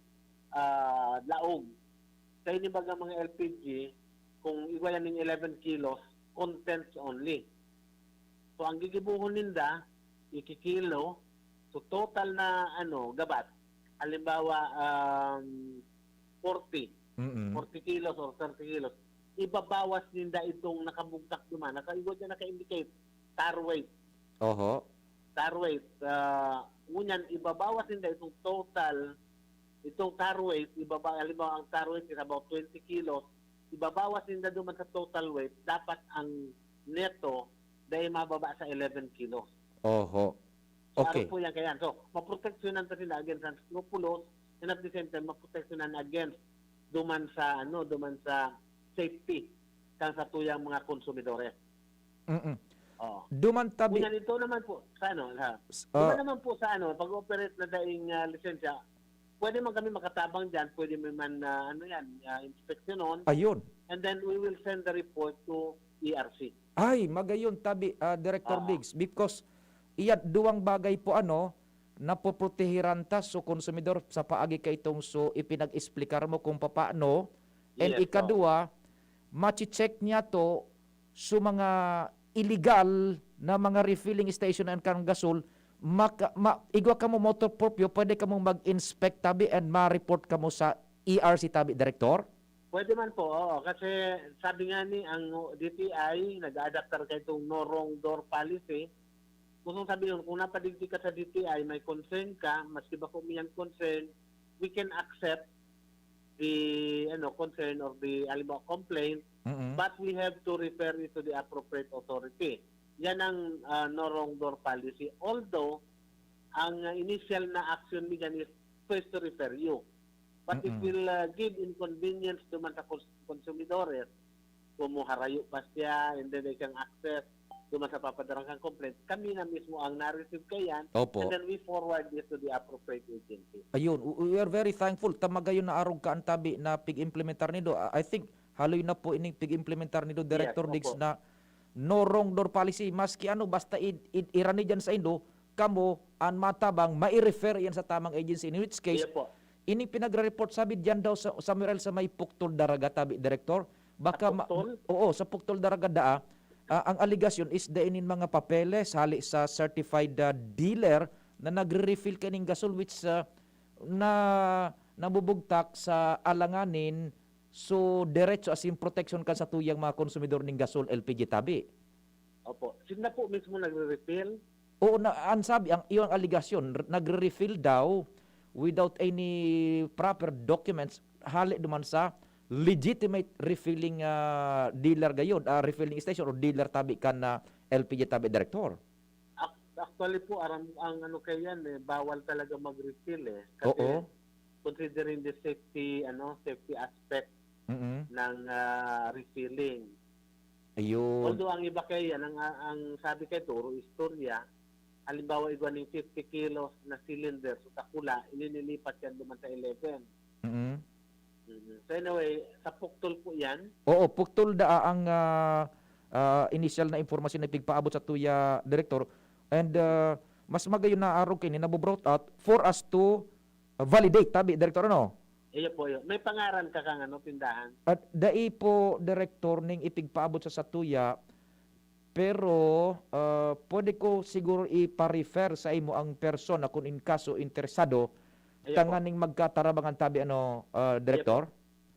ah, laog. Sa ini baga mga L P G, kung igwa yan ning eleven kilos, contents only. So, ang gigibohon ninda, ikikilo, so total na, ano, gabat, halimbawa, um, forty, Mm. forty kilos or thirty kilos, ibabawas ninda itong nakabugtak duman, nakaigwa dyan, naka-indicate, tar weight. Oho. Tar weight, ah, ngunyan, ibabawas ninda itong total, itong tar weight, ibaba-, halimbawa, ang tar weight is about twenty kilos, ibabawas ninda duman sa total weight, dapat ang neto dai mababa sa eleven kilos. Oho. So, Okay. arog po yan kaiyan. So, maproteksyonan ta sila against unscrupulous, and at the same time, maproteksyonan against duman sa, ano, duman sa safety kan satuyang mga konsumidores. Mm-mm. Oo. Duman tabi Ngunyan ito naman po sa, ano, ha, S-, duman ah, naman po sa, ano, pag-operate na daing, ah, lisensya, pwede man kami makatabang diyan, pwede man, ah, ano yan, ah, inspeksyonon. Ayun. And then we will send the report to E R C. Ay, magayon tabi, ah, Director Oo. Diggs, because iyan, duwang bagay po, ano, napoprotehiran ta so konsumidor sa paagi kaitong so ipinag-explicar mo kung papaano. And Yes, oo. ikaduwa, mache-check niya to so mga illegal na mga refilling station and kan gasol, maka-, ma-, igwa kamo motor proprio, pwede kamo mag-inspect tabi and ma-report kamo sa E R C tabi, Director? Pwede man po, oo. Kasi sabi nga ni ang D T I, nag-a-adapt talaga itong no wrong door policy. Kung sabi yun, kung napadigdi ka sa D T I, may concern ka, maski bako mo yan concern, we can accept the, ano, concern or the, halimbawa, complaint, Mm-mm. but we have to refer it to the appropriate authority. Yan ang, ah, no wrong door policy. Although, ang, ah, initial na action mi dyan is first to refer you. But it Mm-mm. will, ah, give inconvenience duman sa kons-, konsumidores. Kung mo harayo pa siya, and then they can access duman sa papadarang kang complaint. Kami na mismo ang na-receive kaiyan, Opo. and then we forward this to the appropriate agency. Ayun, w-, we are very thankful. Ta magayon na arog ka an tabi na pig-implementar nindo. I, I think, haloy na po ining pig-implementar nindo, Yes, Director Diggs, opo. na no wrong door policy. Maski ano, basta id-, id-, irani dyan sa indo, kamo an matabang, mai-refer iyan sa tamang agency. In which case, Iya po. ini pinagre-report, sabi diyan daw sa, somewhere sa may Puctol Daraga tabi, Director. Baka Sa ma-, Puctol? oo, sa Puctol Daraga daa. Ah, ang alegasyon is dai nin mga papeles hali sa certified, ah, dealer na nagre-refill kaning gasol, which, ah, na nabubugtak sa alanganin, so diretso asin proteksyon kan satuyang mga konsumidor ning gasol, L P G tabi. Opo. Sila po mismo nagre-refill? Oo, na, ang sabi, ang iyong alegasyon, r-, nagre-refill daw without any proper documents, hali duman sa legitimate refilling, ah, dealer gayod, ah, refilling station or dealer tabi kan, ah, L P G tabi, Director. Ac-, actually po, aram, ang ano kaya yan, eh, bawal talaga mag-refill, eh. Kasi Oo. considering the safety, ano, safety aspect Mm-mm. ng, ah, refilling. Ayun. Although ang iba kaya yan, ang, ang sabi kay Toro, istorya, halimbawa, igwa ning fifty kilos na cylinder, so takula, ilinilipat yan duman sa eleven. Mm. Mhm. So anyway, sa puktol po yan. Oo, puktol daa ang ah, ah, inisyal na impormasyon na ipigpaabot sa tuya, Direktor. And ah, mas magayon na arog kini na brought out for us to validate, tabi, Direktor, ano? Iyo po yun. May pangaran ka kang ano, tindahan. At dai po, Direktor, ning ipigpaabot sa satuya, pero ah, pwede ko siguro ipa-refer sa imo ang persona kung in kaso interesado, Iyo po. tanganing magkatarabangan tabi, ano, ah, Direktor?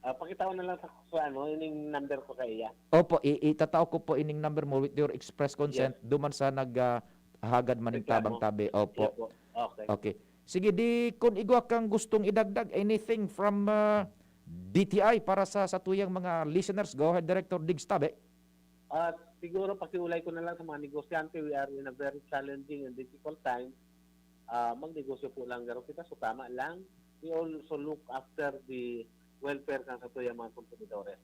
Ah, pakita ko na lang sa, sa ano, ining number ko kay iya. Opo, i- itatao ko po ining number mo with your express consent duman sa nag ah, hagad man ning Reklamo. tabang tabi. Iyo Opo. Po. Okay. Okay. Sige, di kun igwa kang gustong idagdag, anything from ah, D T I para sa satuyang mga listeners, go ahead, Director Diggs Tabe. Ah, siguro pakiulay ko na lang sa mga negosyante, we are in a very challenging and difficult time. Ah, magnegosyo po lang garo kita, so tama lang. We also look after the welfare kan satuyang mga konsumidores.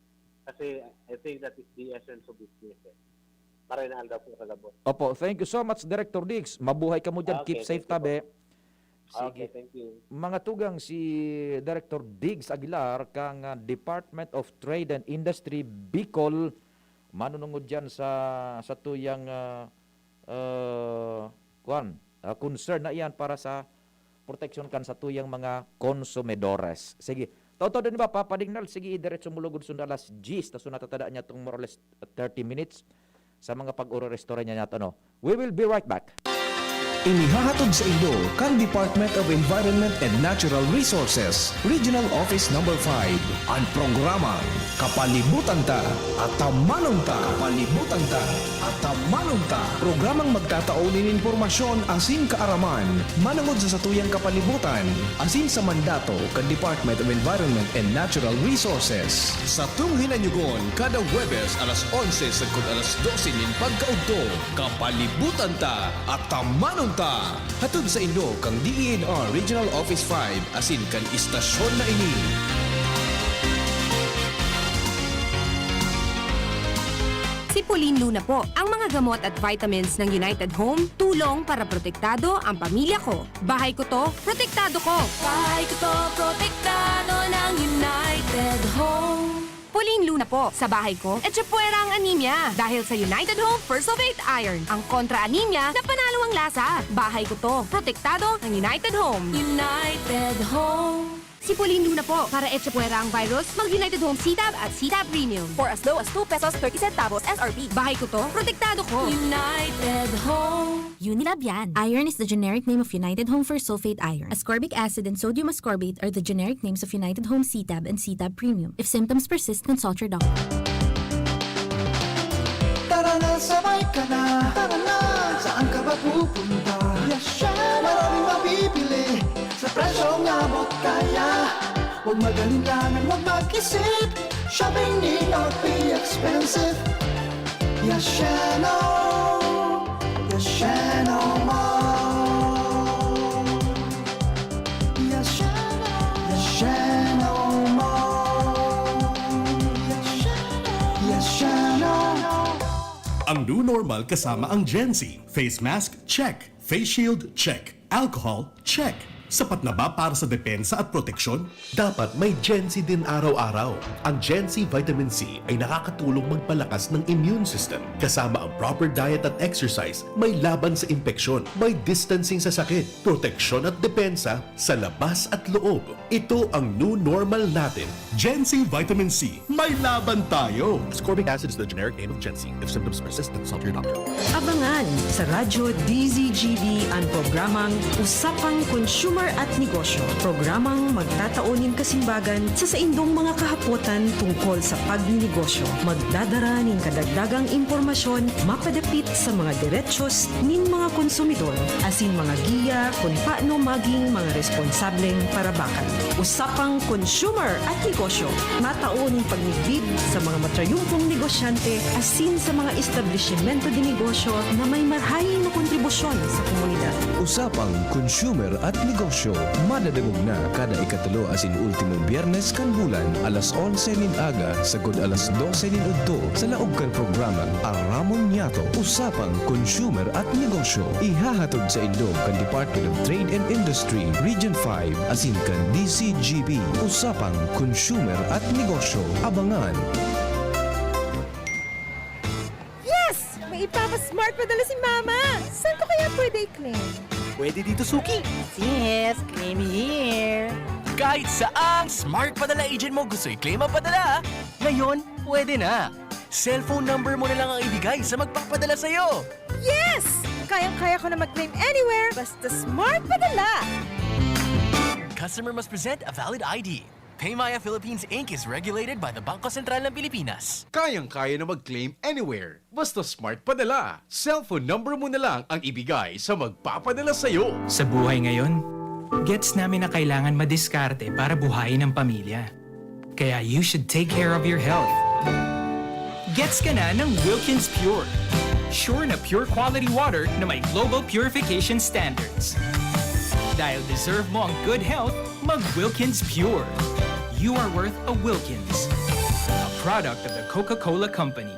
Kasi I think that is the essence of business. Eh. Maray na aldaw po sa gabos. Opo, thank you so much, Director Diggs. Mabuhay ka mo dyan. Okay, Keep safe, thank you tabi. Okay, thank you. Mga tugang, si Director Diggs Aguilar kang ah, Department of Trade and Industry Bicol, manunungod dyan sa satuyang ah, ah, kwan, ah, concern na iyan para sa proteksyon kan satuyang mga konsumidores. Sige, taw-taw din ba, Papa Dignal? Sige, diretso mo lugod sunda alas diyes, ta so natatada niya tong more or less thirty minutes sa mga pag-oro-restore niya nato, no? We will be right back. Inihahatod sa inyo kan Department of Environment and Natural Resources, Regional Office Number five, an programang Kapalibutan Ta, Atamanon Ta. Kapalibutan Ta, Atamanon Ta. Programang magtatao nin impormasyon asin kaaraman manungod sa satuyang kapalibutan asin sa mandato kan Department of Environment and Natural Resources. Satong hinanyugon kada Huwebes alas onse sagkod alas dose nin pagkaudto. Kapalibutan Ta, Atamanon Ta! Hatod sa inyo kan D E N R Regional Office five asin kan istasyon na ini. Si Pauline Luna po. Ang mga gamot at vitamins ng United Home, tulong para protektado ang pamilya ko. Bahay ko to, protektado ko. Bahay ko to, protektado ng United Home. Pauline Luna po, sa bahay ko, etchepuera ang anemia. Dahil sa United Home First of Eight Iron, ang kontra-anemia na panalo ang lasa. Bahay ko to, protektado ng United Home. United Home. Si Pauline Luna po, para etchepuera ang virus, mag United Home C-Tab at C-Tab Premium. For as low as two pesos thirty centavos S R P. Bahay ko to, protektado ko. United Home. Unilab yan. Iron is the generic name of United Home First Sulfate Iron. Ascorbic acid and sodium ascorbate are the generic names of United Home C-Tab and C-Tab Premium. If symptoms persist, consult your doctor. Tara na, sabay ka na. Tara na, saan ka ba pupunta? Yes, maraming mabibili sa presyong abot kaya. Huwag mag-alinlangan, huwag mag-isip. Shopping need not be expensive. Yasheno, Yasheno Mall. Yasheno, Yasheno Mall. Yasheno, Yasheno. Ang new normal kasama ang Gen Z. Face mask, check. Face shield, check. Alcohol, check. Sapat na ba para sa depensa at proteksyon? Dapat may Gen Z din araw-araw. Ang Gen Z Vitamin C ay nakakatulong magpalakas ng immune system. Kasama ang proper diet at exercise, may laban sa impeksyon, may distancing sa sakit, proteksyon at depensa sa labas at loob. Ito ang new normal natin. Gen Z Vitamin C, may laban tayo! Ascorbic acid is the generic name of Gen Z. If symptoms persist, consult your doctor. Abangan sa Radyo D Z G B an programang Usapang Consumer at Negosyo. Programang magtatao nin kasimbagan sa saindong mga kahapotan tungkol sa pagninegosyo. Magdadara nin kadagdagang impormasyon mapadapit sa mga derechos nin mga konsumidor asin mga giya kun paano maging mga responsableng parabakan. Usapang Consumer at Negosyo, matao nin pagmidbid sa mga matrayumpong negosyante asin sa mga establisimento de negosyo na may marahay na kontribusyon sa komunidad. Usapang Konsumer at Negosyo. Madadangog na kada ikatulo asin ultimong Biyernes kan bulan, alas onse nin aga sagkod alas dose nin udto, sa laog kan programang Aramon Niyato, Usapang Konsumer at Negosyo. Ihahatod saindo kan Department of Trade and Industry, Region five, asin kan D C G B. Usapang Konsumer at Negosyo. Abangan! Yes! May ipapa-smart padala si Mama! Saan ko kaya pwede i-claim? Pwede dito, Suki. Yes, claim here. Kahit saang Smart Padala agent mo gusto i-claim ang padala, ngayon pwede na. Cellphone number mo na lang ang ibigay sa magpapadala sa'yo. Yes! Kayang-kaya ko na mag-claim anywhere basta Smart Padala! Customer must present a valid I D. Paymaya Philippines Inc is regulated by the Bangko Sentral ng Pilipinas. Kayang-kaya na mag-claim anywhere. Basta Smart Padala. Cellphone number mo na lang ang ibigay sa magpapadala sa'yo. Sa buhay ngayon, gets namin na kailangan madiskarte para buhayin ang pamilya. Kaya you should take care of your health. Gets ka na ng Wilkins Pure. Sure na pure quality water na may global purification standards. Dahil deserve mo ang good health, mag Wilkins Pure. You are worth a Wilkins. A product of the Coca-Cola Company.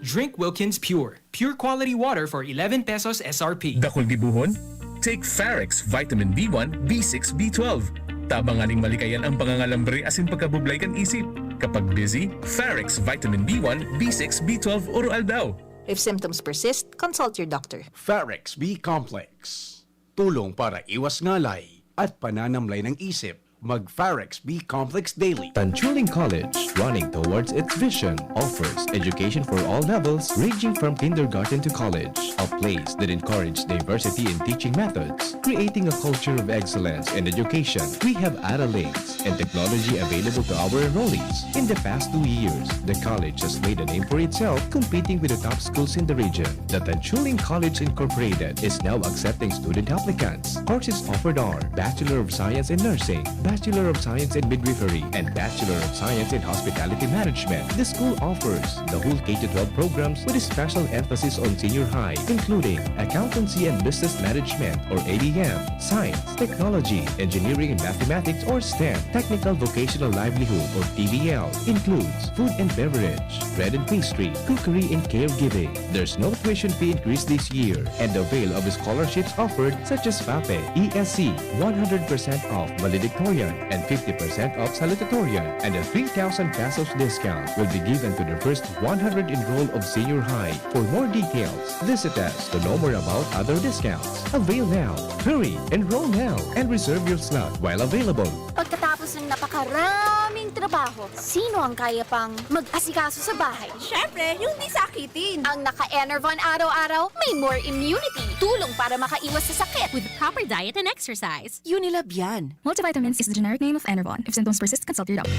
Drink Wilkins Pure. Pure quality water for eleven pesos S R P. Dakul gibohon? Take Farex Vitamin B one, B six, B twelve. Tabang nganing malikayan ang pangangalambre asin pagkabublay kan isip. Kapag busy, Farex Vitamin B one, B six, B twelve Oro Aldaw. If symptoms persist, consult your doctor. Farex B Complex. Tulong para iwas ngalay at pananamlay ng isip. Mag Farex B Complex Daily. Tanchuling College, running towards its vision, offers education for all levels, ranging from kindergarten to college. A place that encourages diversity in teaching methods, creating a culture of excellence in education. We have Ara Links and technology available to our enrollees. In the past two years, the college has made a name for itself, competing with the top schools in the region. The Tanchuling College Incorporated is now accepting student applicants. Courses offered are Bachelor of Science in Nursing, Bachelor of Science in Midwifery, and Bachelor of Science in Hospitality Management. The school offers the whole K to twelve programs with a special emphasis on senior high, including Accountancy and Business Management or A B M, Science, Technology, Engineering and Mathematics or STEM, Technical Vocational Livelihood or T V L, includes food and beverage, bread and pastry, cookery and caregiving. There's no tuition fee increase this year, and avail of scholarships offered such as FAPE, E S C, one hundred percent off valedictorian, and fifty percent off salutatorian, and a three thousand pesos discount will be given to the first one hundred enrolled of senior high. For more details, visit us to know more about other discounts. Avail now! Hurry! Enroll now and reserve your slot while available. Pagkatapos ng napakaraming trabaho, sino ang kaya pang mag-asikaso sa bahay? Siyempre, yung di sakitin. Ang naka-Enervon araw-araw, may more immunity. Tulong para makaiwas sa sakit. With proper diet and exercise. Unilab yan. Multivitamins is the generic name of Enervon. If symptoms persist, consult your doctor.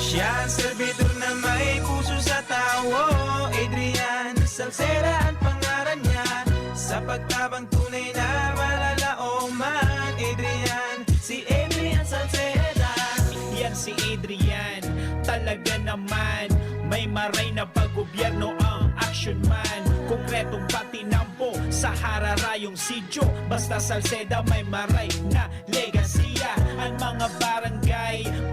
Siya ang servidor na may puso sa tawo. Adrian Salceda ang pangaran niya. Sa pagtabang tunay na malalaoman. Adrian, si Adrian Salceda. Yan si Adrian, talaga naman. May maray na paggobyerno ang aksyon man. Konkretong patinampo sa hararayong sityo. Basta Salceda may maray na legasiya. Ang mga barangay